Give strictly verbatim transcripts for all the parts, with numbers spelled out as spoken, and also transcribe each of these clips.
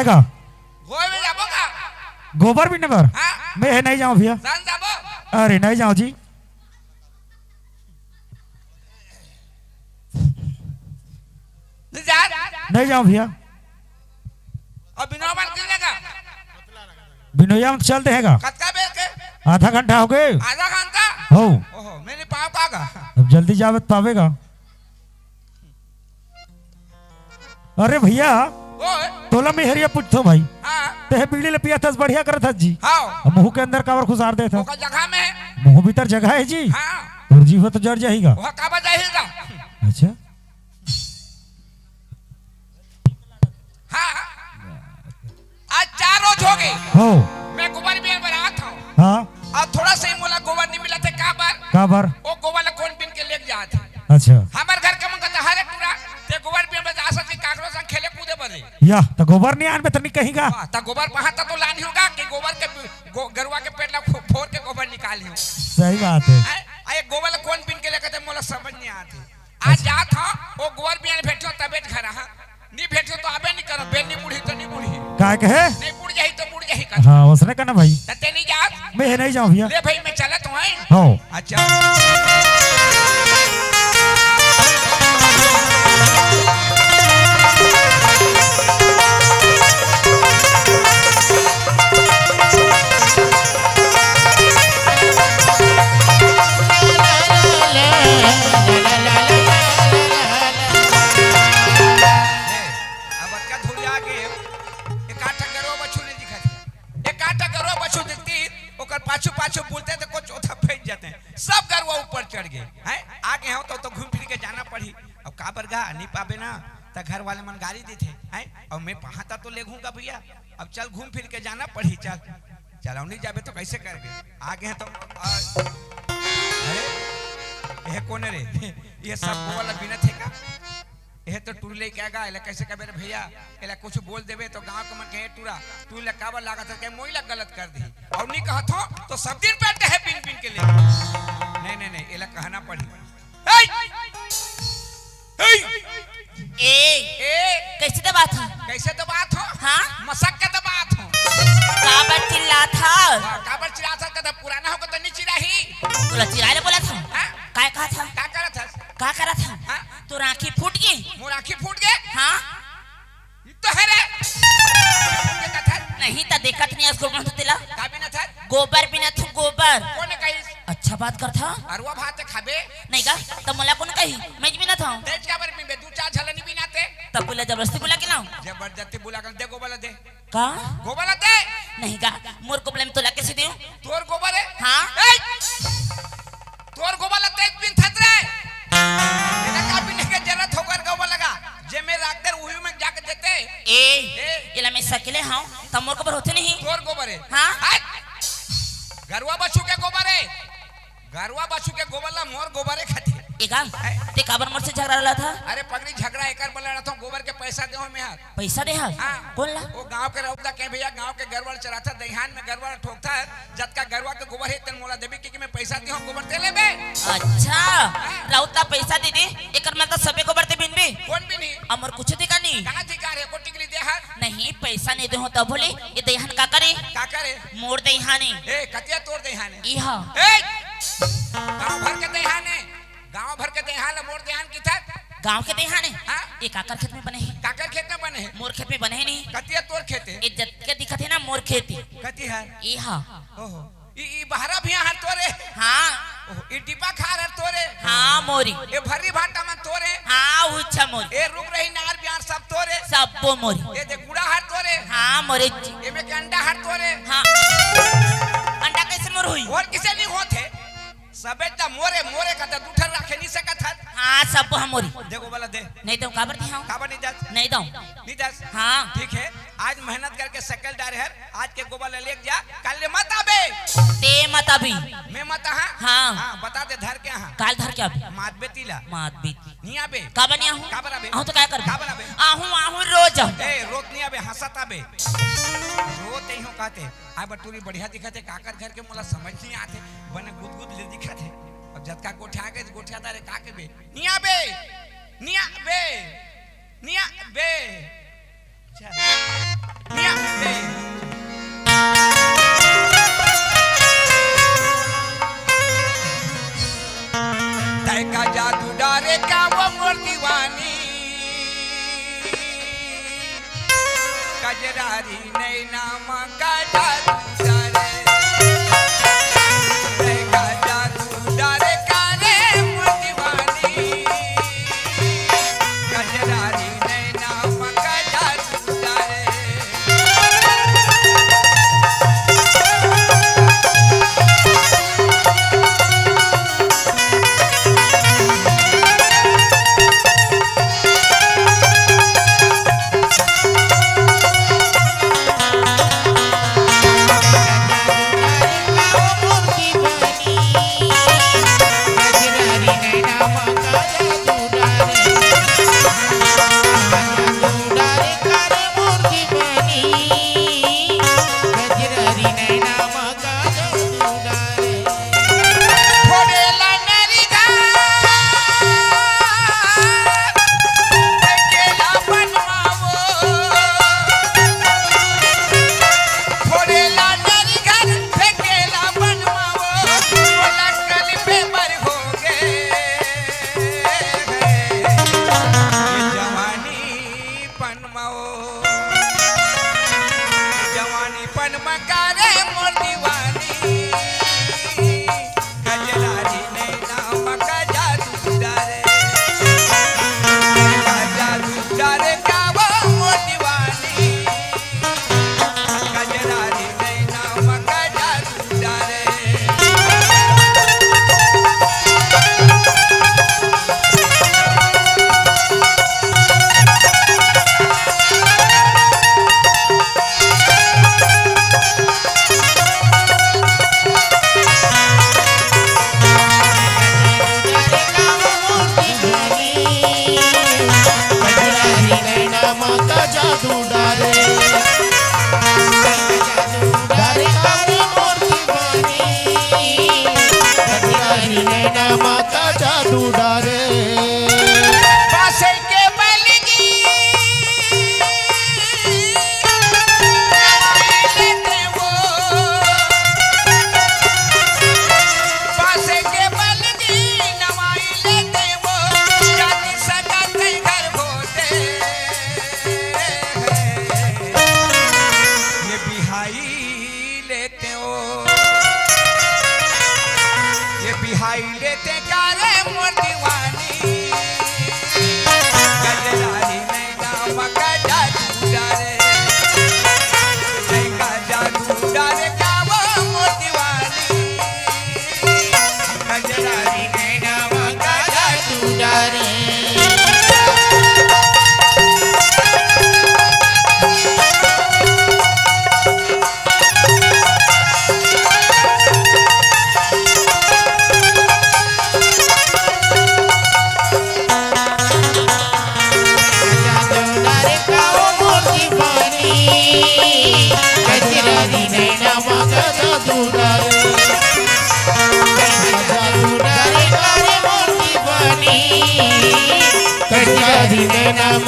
का? गोबर में जाबो का? गोबर बिने बर? हाँ। मैं हे नहीं जाऊँ भैया। सन जाबो? अरे नहीं जाऊँ जी। नहीं जा। नहीं जाऊँ भैया। अब बिनोया मन किन लेगा? बिनोया मन चल देगा। कतका बेर के? आधा घंटा हो गए। आधा घंटा? हो। ओहो, मैं नहीं पाव का गा। अब जल्दी जावे तो पावेगा। अरे भैया, ओए। तोला मैं हरिया पूछथो भाई। हाँ। तेहे बीड़ी ले पिया थस, बढ़िया करत हस जी। हाँ। अब मुंह के अंदर काबर खुसार देत हस? ओकर जगह में। मुंह भीतर जगह है जी। हाँ। और जीव तो जर जाहीगा। ओह काबर जाहीगा? अच्छा। हाँ। आज चार रोज हो गए। हो। मैं गोबर बियान बर आत हूँ। हाँ। और थोड़ा सा ही मोला गोबर नहीं मिला थे, काबर? काबर? वो गोबर ला कौन बिन के लेके जात है? अच्छा। हमर घर के मन कहता, "हरे टूरा, ते गोबर बियान बर जा सकत के काकरो संग खेले कूदे बने।" या, तो गोबर नहीं आन में तो नहीं कहीगा। वाह, तो गोबर पहाता तो लानी होगा कि गोबर के गो-, गरुआ के पेट ला फो-, फोड़ के गोबर निकाली हो। सही बात है। हैं? आ, ये गोबर ला कौन बिन के लेके थे, मोला समझ नहीं आते। आज अच्छा। जात हूँ, वो गोबर बियान भेटो तबे घर, हाँ। नहीं भेटो तो आबे नहीं करो, बेल नहीं मुड़ी तो नहीं मुड़ी। काय कहे? नहीं मुड़ जाही तो मुड़ जाही कर। हाँ, उसने कहना भाई। त ते नहीं जात? मैं नहीं जाऊँ भैया। ले भाई, मैं चलत हूँ, हैं? हाँ। अच्छा। अब अतका धुरिया गे, एक आध ठा गरुआ बछरू नहीं दिखत हे। एक आध ठा गरुआ बछरू दिखती, ओकर पाछू पाछू बोलते तो कुछ ओथा फेंक जाते हैं। सब गरुआ ऊपर चढ़ गए, हैं? आगे हो तो, तो घूम फिर के जाना पड़ी। अब काबर गा, नहीं पाबे ना, त घर वाले मन गाली देथे, हैं? और मैं पहाता तो ले घूमगा भैया, अब चल घूम फिर के जाना पड़ी, चल। चल, अब नहीं जाबे तो कैसे करबे? आगे हैं तो, आ, अरे, ये कौन है रे? ये सब वाला बिनत हे का? ये तो टूरी लेके आगा, एला कैसे कबे रे भैया? एला कुछ बोल देबे तो गांव के मन कहे, "टूरा, तू एला काबर लागत है?" कहे, "मोई ला गलत कर दी।" और नहीं कहत हो तो सब दिन बैठे हैं बिन बिन के ले। नहीं, नहीं, नहीं, एला कहना पड़ी। ए! ए! ए! ए! कैसे दबात हो? कैसे दबात हो? हाँ? मसक के दबात हो। काबर चिल्लात हो? हाँ, काबर चिल्लात हो? कदा पुराना हो के तो नहीं चिल्लाही। तोला चिल्लाए ले बोलत हो? हाँ? काय कहत हो? का करत हस? का करत हो? हाँ? तोर आँखी फूट गे? मोर आँखी फूट गे? हाँ? ये तो है रे। ये कथा। नहीं त देखत नहीं अस गोबर तो तेला। का बिनत हस? गोबर बिनत हूँ, गोबर। कोन कहिस? अच्छा बात करत हो। अरुआ भात खाबे? नहीं गा, त मोला कोन कही? मैं बिनत हूँ। तेज काबर बिनबे? दू चार झला नहीं बिनाते। तब बोला जबरदस्ती बोला के लाऊं? जबरदस्ती बोला के दे गोबर ला दे। का? गोबर ला दे। नहीं गा, मोर गोबर ला मैं तोला कैसे देऊं? तोर गोबर है? हाँ। ए! तोर गोबर ला तेज बिनथस रे। एला का बिने के जरूरत होकर गोबर लगा। जे मैं राख दे, उही में जाके देते। ए, ए। एला मैं सकेले हूँ, त मोर गोबर होथे नहीं। तोर गोबर है। हाँ। हट। गरुआ बछरू के गोबर है। गरुआ बछरू के गोबर ला मोर गोबर है खाते। ए गा, हैं? ते काबर मोर से झगड़ा लड़त हस? अरे पगली, झगड़ा एकर बर लड़त हूँ, गोबर के पैसा देहूँ मैं हर। पैसा दे हस? हाँ। कोन ला? वो गांव के रउत ला कहे, "भैया, गांव के गरुवा चराथस, दइहान में गरुवा ठोकथस, जतका गरुवा के गोबर हे, तेन मोला देबे, क्योंकि मैं पैसा दे हूँ, गोबर ते लेबे।" अच्छा, हाँ। रउत ला पैसा दे दे, एकर मतलब सबे गोबर ते बिनबे? कोन बिनही? अमर कुछ अधिकार नहीं। का अधिकार है? को टिकली दे हर? नहीं, पैसा नहीं दे हो तब बोले, ये दइहान का करे? का करे? मोर दइहान हे। ए, कतिया तोर दइहान हे? इहा। ए, गांव भर के दइहान हे। गांव भर के दइहान ल मोर दइहान किथस? गांव के दइहान हे? हाँ? ये काकर खेत में बने हे? काकर खेत में बने हे? मोर खेत में बने हे नहीं। कतिया तोर खेत हे? ये जतके दिखत हे ना मोर खेत हे। कति हर? ये हा। ओहो। ई, ई बहरा भुइयां हर तोरे? हाँ। ओहो, ई डिब्बा खार हर तोरे? हाँ, मोरी। ये भर्री भाटा मन तोरे? हाँ, उच्छा मोरी। ये रुख रही नार बियार सब तोरे? सबो मोरी। ये दे गुड़ा हर तोरे? हाँ, मोरे जी। ये में के अंडा हर तोरे? हाँ। अंडा कैसे मोर हुई? और किसे नहीं होत हे? सबे त मोरे, मोरे का त दू ठन राखे नहीं सकत हस। हाँ, सब ह मोरी। दे गोबर ला दे। नहीं दऊं, काबर दिहाऊं? काबर नहीं दस? नहीं दऊं। नहीं दस? हाँ। ठीक है, आज मेहनत करके सकल डारे हर, आज के गोबर ला लेके जा, काल ले मत आबे। ते मत आबी। मैं मत आहां? हाँ। हाँ, बता दे धर के आहां। काल धर के आबी। मात बेटी ला। मात बेटी। नहीं आबे। काबर नहीं आहूं? काबर आबे? आहूं तो काय करबे? काबर आबे? आहूं, आहूं रोज आहूं। ए, रोज नहीं आबे, हंसत आबे। रोज ते ही कहते। आय बटुरी बढ़िया दिखत हे, काकर घर के मोला समझ नहीं आत हे, बने गुदगुद ले दिखत हे। अब जतका गोठिया गे, गोठियादार हे, का कबे? निया बे, निया बे, निया बे, चल। निया का जादू डारे का वो मोर दीवानी, कजरारी नैना मा का जादू डारे, का जादू डारे का रे मोर दीवानी, कजरारी नैना मा का जादू डारे। जवानी पन मा का रे मोर दीवानी, कजरारी नैना मा का जादू डारे, का जादू डारे का वो मोर दीवानी, कजरारी नैना मा का जादू डारे।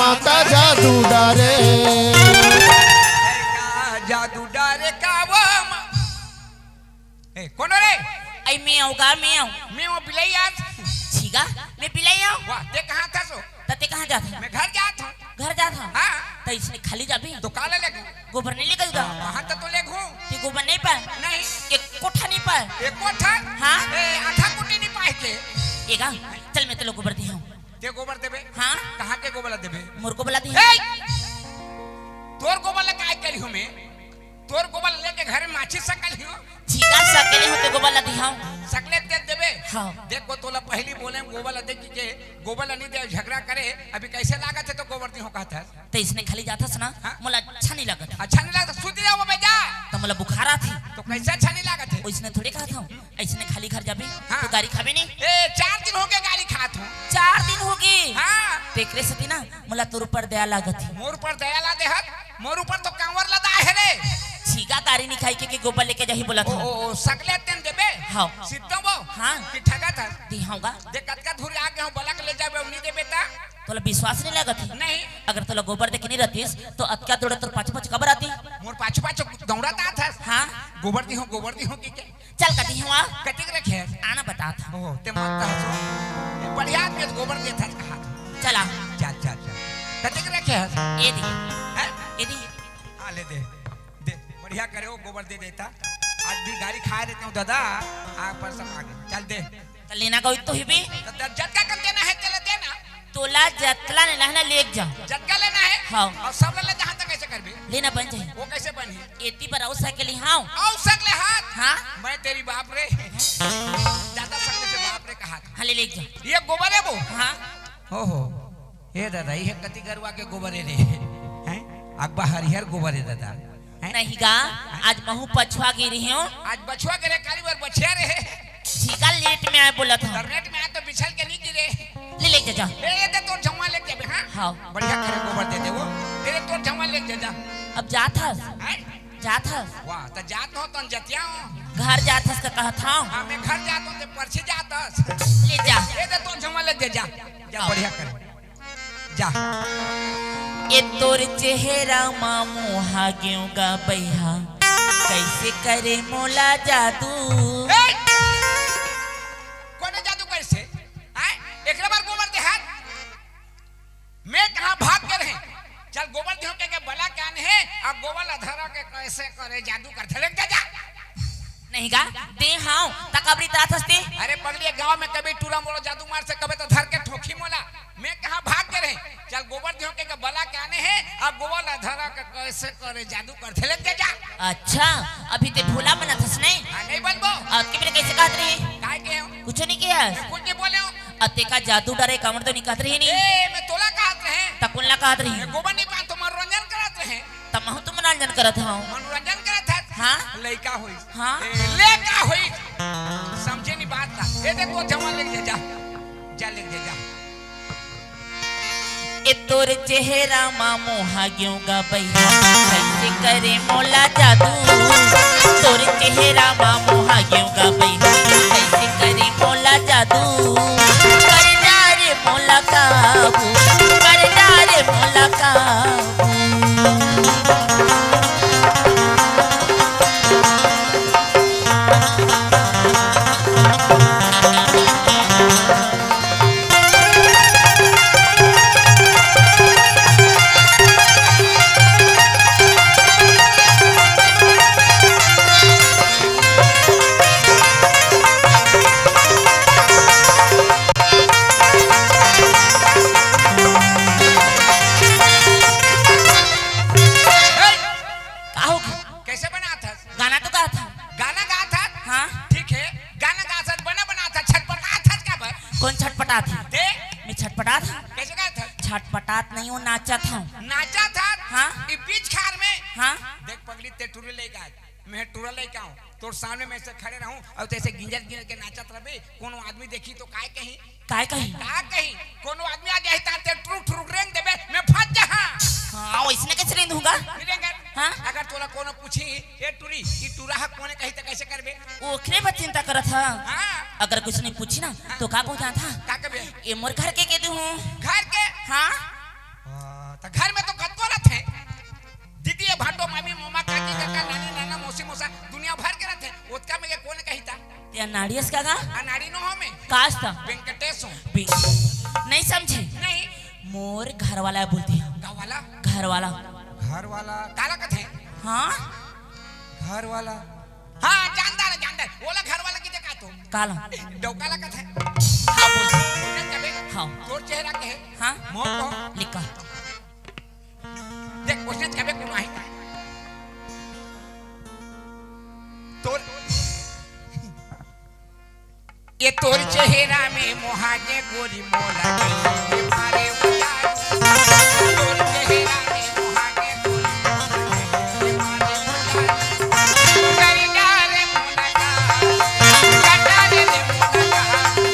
माता जादू डारे। का जादू डारे का वो मा-, ए, कोन रे? अई मैं आऊँ गा, मैं आऊँ। मैं वो बिलाई आत। छीगा, मैं बिलाई आऊँ। वाह, ते कहाँ था सो? त ते कहाँ जात हस? मैं घर जात हूँ। घर जात हस? हाँ। त इसने खाली जाबे? तो काला लेगू? गोबर नहीं लेगू गा? हाँ, तो, तो लेगू। ते गोबर नहीं पाए? नहीं। एक कोठा नहीं पाए? एक कोठा? हाँ। ए, आधा कुटी नहीं पाए के? ए गा, चल मैं तेला गोबर दिहाऊँ। ते गोबर देबे? हाँ। कहाँ के गोबर ला देबे? मोर गोबर ला दिहाऊँ। ए! तोर गोबर ला काय करी हूँ मैं? तोर गोबर लेके घर में माछी सकल ही हूँ। छीगा सकले हूँ ते गोबर ला दिहाऊँ। सकले ते देबे? हाँ। देख वो तोला पहली बोले गोबर ला दे कि के गोबर ला नहीं दे, झगड़ा करे। अभी कैसे लागत है तो गोबर दिहाऊँ कहत है। त इसने खाली जात हस ना, हाँ? मोला अच्छा नहीं लागत। अच्छा नहीं लागत, सूत जाओ बे, जा। त मोला बुखार आथे। तो कैसे अच्छा नहीं लागत है? ओइसने थोड़े कहत हूँ, अइसने खाली घर जाबे, हाँ। तो गारी खाबे नहीं। ए, चार दिन हो गए गारी खात हूँ। चार दिन हो गए? हाँ। तेकरे सेती ना, मोला तोर ऊपर दया लागत है। मोर ऊपर दया ला देहत, मोर ऊपर तो कांवर लदा है रे। छीगा गारी नहीं खाई के, के गोबर लेके जाही बोलत ओ, हूँ। ओ, ओ, सकले तेन देबे? हाँ। सिद्धो वो? हाँ। कि ठगत है? दिहाऊँ गा। दे कतका धूर आगे हूँ, बलक ले जाबे, उन्हीं देबे ता? तोला विश्वास नहीं लागत है? नहीं। अगर तोला गोबर दे के नहीं रहतीस, तो अतका दौड़े तोर पाछू पाछू काबर आती? मोर पाछू पाछू दौड़त आत हस? हाँ। गोबर दिहाऊँ, गोबर दिहाऊँ कि के? चल कती हुआ। कतिक रखे हस? आना बतात हूँ। ओहो, ते मत कहसो। बढ़िया आदमी हे, गोबर देत हस कहा। चला। चल, चल, चल। कतिक रखे हस? ये दी। हैं? ये दी। हाँ, ले दे। दे। बढ़िया करे हो, गोबर दे देता। आज भी गारी खाए रहते हो दादा। आग पर सब आगे। चल दे। त लेना गई तो ही भी। त, त जतका कन देना हे, तेला देना। तोला जतला लेना हे ना, लेके जा। जतका लेना हे? हाँ। अउ सब ले ले, जहाँ तक कैसे करबे? लेना बन जाही। वो कैसे बनही? एती बर अउ सकली हाँ। अउ सकले हाथ? हाँ। मैं तेरी बाप रे। ज्यादा सकले से बाप रे कहा था। हाँ, ले, लेके जा। ये गोबर हे वो? हाँ। ओहो। ए दादा, ये कति गरुवा के गोबर हे रे? हैं? अकबा हरिहर गोबर हे दादा। हैं? नहीं गा, आज महू पछुआ गिरी हूँ। आज बछुआ गिरे, काली बार बछिया रे। ठीका लेट में आए बोलत हूँ। लेट में आए तो बिछल के नहीं गिरे। ले, ले जा, जा। ए, ए, दे तोर झउवा ले जाबे, हाँ? हाँ। बढ़िया करे गोबर दे दे वो। ए, दे तोर झउवा ले जा, जा। अब जात हस? हैं? जात हस? वाह, त जात हो तो जतिया हो। घर जात हस का कहत हूँ? हाँ, मैं घर जात हूँ, ते परछी जात हस। ले जा। ए, दे तोर झउवा ले जा, जा। जा, हाँ। बढ़िया करे। जा। ए तोर चेहरा मा मोहा गेव गा बइहा, कैसे करे मोला जादू। ए! कोने जादू कैसे? आय? एकरे बर गोबर देहत? मैं कहाँ भाग के रहे? चल गोबर देहूं के, के बला के आने हे, अब गोबर ला धरा के कैसे करे जादू कर धड़क जा, जा। नहीं गा, दे हाव, त कबरी तात हस्ती। अरे पगली, गांव में कभी टूरा मोला जादू मार से कबे तो धर के ठोकी मोला। मैं कहाँ भाग के रहे? चल गोबर दियो के, के बला के आने हे, अब गोबर ला धरा के कैसे करे जादू कर धड़क जा, जा। अच्छा, अभी ते भोला बनत हस नहीं? हाँ, नहीं बनबो। अब के मेरे कैसे कहत रही? काय के हो? कुछ नहीं किया। कुछ नहीं बोले हो। अब ते का जादू डरे कामड़ तो नहीं कहत रही नहीं? ए, मैं तोला कहत रहे। त कोन ला कहत रही? मैं गोबर नहीं पान तो मनोरंजन करत रहे। त महू तो मनोरंजन करत हूँ। मनोरंजन करत हस? हाँ। लइका होइस। हाँ। ए, लइका होइस। समझे नहीं बात ला। ए, दे तोर झउवा ले जा, जा। जा ले जा, जा। ए तोर चेहरा मा मोहा गेव गा बइहा, कैसे करे मोला जादू। तोर चेहरा मा मोहा गेव गा बइहा, कैसे करे मोला जादू। कर जा रे मोला काबू, कर जा रे मोला काबू। का हो गया? कैसे बनात हस? गाना तो गात हूँ। गाना गात हस? हाँ। ठीक है, गाना गात हस, बना बनात हस, छटपटात हस का बर? कोन छटपटात हे? दे। मैं छटपटात हूँ? कैसे गात हस? छटपटात नहीं हूँ, नाचत हूँ। नाचत हस? हाँ। ई बीच खार में? हाँ। देख पगली, ते टूरी लइका हे, मैं टूरा लइका हूँ, तोर सामने में ऐसे खड़े रहूँ अउ तैसे गिंजर गिंजर के नाचत रहबे, कोनो आदमी देखी तो काय कही? काय कही? का कही? कोनो आदमी आ जाही त ते टुरुक टुरुक रेंग देबे, मैं फंस जाहा। हाँ, वैसने कैसे रेंग दूंगा? नहीं रेंगत। हाँ? अगर तोला कोनो पूछी, "ए टुरी, ई टुरा ह कोने?" कही त कैसे करबे? ओखरे बर चिंता करत ह। हाँ। अगर कुछ नहीं पूछी ना, हाँ। तो का कहूँ जानत ह? का कहबे? ए मोर घर के कह दूँ। घर के? हाँ। हाँ, त घर में तो कतको रथे। दीदी, ए भाटो, मामी, मोमा, काकी, काका, नानी, नाना, मौसी, मौसा, दुनिया भर के रथे। ओतका में के कोन कही त? ते अनाड़ी अस का गा? अनाड़ी नो हो मैं। का अस त? वेंकटेश हूँ। बे-, नहीं समझे। नहीं। मोर घर वाला बोलती हूँ। गाँव वाला? घर वाला। घर वाला। काला कथे? हाँ? घर वाला। हाँ, जानदार, जानदार। ओला घर वाला की देखा तो। काला। डौकाला कथे? हाँ, बोल। नहीं कबे। हाँ। तोर चेहरा के है? हाँ। मोर को? लिखा। देख, ओसने कबे कोनो आही। तोर, ए तोर चेहरा में मोहा गे गोरी मोला कइसे मारे उतारू। तोर चेहरा में मोहा गे गोरी मोला कइसे मारे उतारू। कर जा रे मोला काबू, कर जा रे मोला काबू।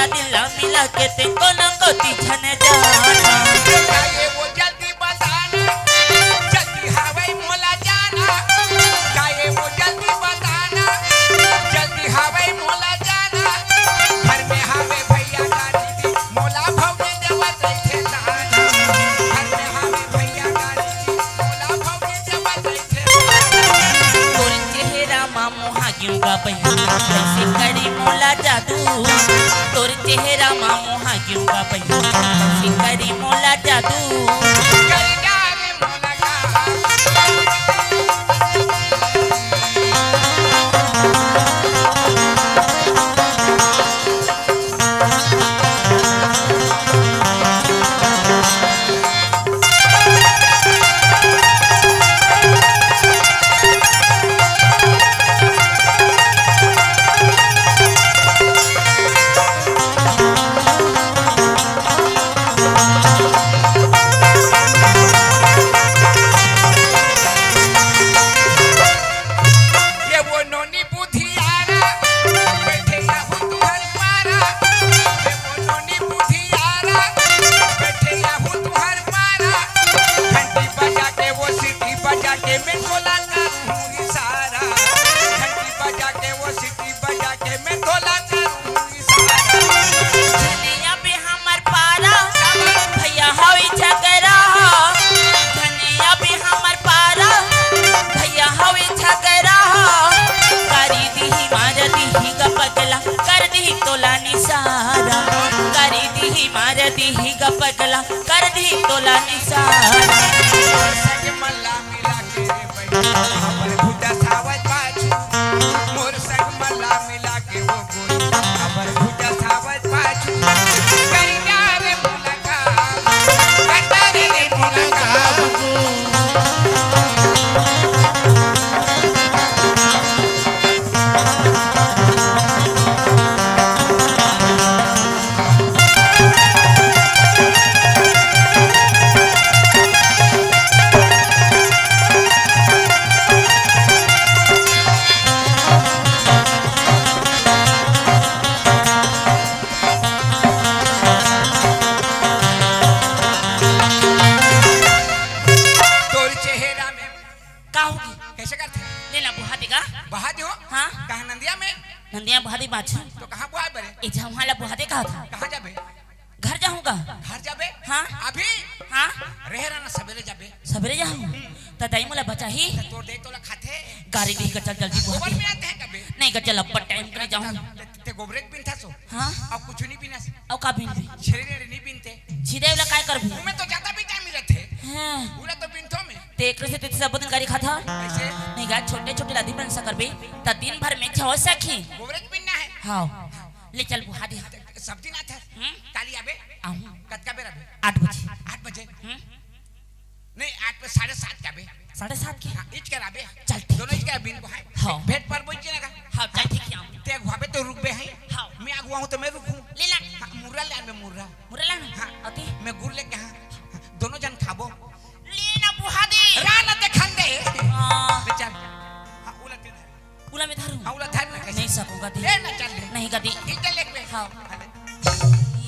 दिल ला मिला के ते कोनो कोती झन जाना। काहे वो जल्दी बताना, जल्दी हवई मोला जाना। काहे वो जल्दी बताना, जल्दी हवई मोला जाना। घर में हवे भैया गाड़ी दी, मोला भौजी देवत रहिथे ताना। घर में हवे भैया गाड़ी दी, मोला भौजी देवत रहिथे ताना। तोर चेहरा मा मोहा गेहूं का बहिनी, कैसे करी मोला जादू। तोर चेहरा मा मोहा गेहूं का बहिनी, कैसे करी मोला जादू। ये वो नोनी बुधियारा, बैठे रहू तुहर पारा। ये वो नोनी बुधियारा, बैठे रहू तुहर पारा। घंटी बजा के वो सीटी बजा के मैं तोला करूँ इशारा। घंटी बजा के वो सीटी बजा के मैं तोला करूँ इशारा। झनिया पे हमर पारा, भैया हवे झगरा। झनिया पे हमर पारा, भैया हवे झगरा। करी दिही मार दिही ग पगला, कर दिही तोला निसारा। करी दिही मार दिही ग पगला, कर दिही तोला निसारा। मोर संग मल्ला मिला के रे बहिनी, हमर भुजा सावत पाछू। मोर संग मल्ला मिला के वो गोरी, हमर भुजा सावत पाछू। करिया रे मुनगा, कटारे रे मुनगा। तोर चेहरा में का होगी? कैसे करथे? ले ना बुहा देगा। बहा दे हो? हाँ। कहाँ नंदिया में? नंदिया बुहा दे बाछू। तो कहाँ बुहा बरे? ए जहाँ ला बुहा दे कहा था। कहाँ जाबे? घर जाहूँ का? घर जाबे? हाँ। अभी? हाँ। रहे रहना सबेरे जाबे। सबेरे जाहूँ? त दाई मोला बचाही? त तोर दाई तोला खाथे। गाड़ी नहीं का चल जल्दी बुहा गोबर दे। में आते हैं कभी? नहीं का चल अब टाइम करे जाहूँ। ते, ते गोबरे के बिनथा सो। हाँ। अब कुछ नहीं बिना से। अब का बिन भी? छेरे रे नहीं बिनते। छेरे वाला काय करबू? मैं तो ज्यादा भी टाइम मिलत है। हाँ। पूरा तो बिनथो में। ते एकरे से ते सब दिन गाड़ी खाता? कैसे? नहीं गा, छोटे छोटे राती बन सकर बे। त दिन भर में छव सखी। गोबरे के बिनना है। हाँ। ले चल बुहा दे। सब दिन आता है। हम्म? काली आबे? आहूँ। कतका बेरा बे? आठ बजे। आठ बजे? हम्म? नहीं, आठ पे साढ़े सात के आबे। साढ़े सात के? हाँ, इच कर आबे। चल, ठीक दोनों है। इच कर बिन को है। हाँ। भेंट पर बोल के ना का? हाँ, चल, ठीक है, आऊँ। ते अगुवाबे तो रुकबे है। हाँ। मैं अगुवाहूँ तो मैं रुकूँ। ले ला। हाँ, मुर्रा ले आन बे, मुर्रा। मुर्रा लाना? हाँ। अति? मैं गुर लेके, हाँ। दोनों जन खाबो। ले ना बुहा दे। रा ना ते खंदे। हाँ। ले चल। हाँ, उला ते धर। उला में धरूँ? हाँ, उला धर ना, कैसे? नहीं सकूँगा दी। ले ना, चल ले। नहीं का दी। ठीक है, ले बे। हाँ। अरे।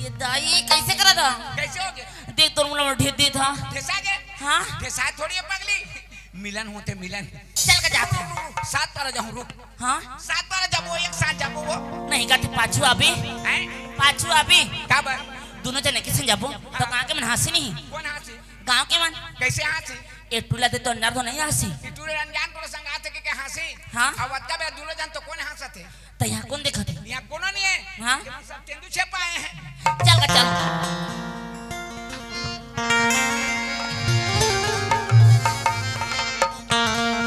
ये दाई कैसे करा था? कैसे हो गया? देख तोर मुला में ढेर दे था। ढेसा गए? हाँ? ढेसा थोड़ी है पगली। मिलन होते मिलन। चल के जाते हैं। सात पारा जाहूँ, रुक। हाँ? सात पारा जाबो, एक साथ जाबो वो। नहीं का थे पाछू आबे। हैं? पाछू आबे। का बर? दोनों जने के संग जाबो। तो हाँ। कहाँ के मन हंसी नहीं? कौन हंसी? गाँव के मन। कैसे हंसी? एक टूला दे तो अंदर तो नहीं हंसी। ई टूले अनजान तोर संग आते के, के हंसी? हाँ। अब अतका बेरा दोनों जन तो कौन हंसत है? त यहाँ कौन देखत है? यहाँ कोनो नहीं है। हाँ? ये सब तेंदू छे पाए हैं। चल का चल।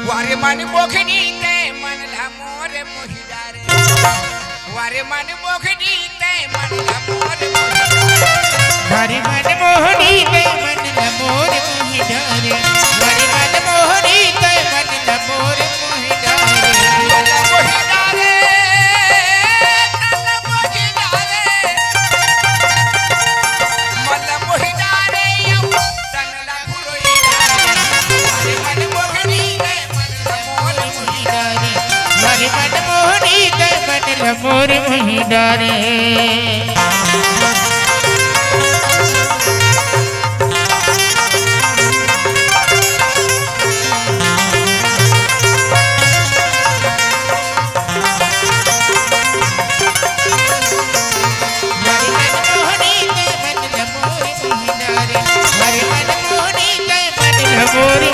वारे मन मोखनी ते मन ला मोर मोहिदा रे। वारे मन मोखनी ते मन ला मोर मोहिदा रे। वारे मन मोहनी ते मन ला मोर मोहिदा रे। वारे मन मोहनी ते मन ला मोर मोहिदा रे। मोहिदा रे, तन मोहिदा रे। मन मोहिदा रे, तन ला पुरोहिदा रे। वारे मन मोहनी ते मन ला मोर मोहिदा रे। वारे मन मोहनी ते मन ला मोर मोहिदा रे। गोरी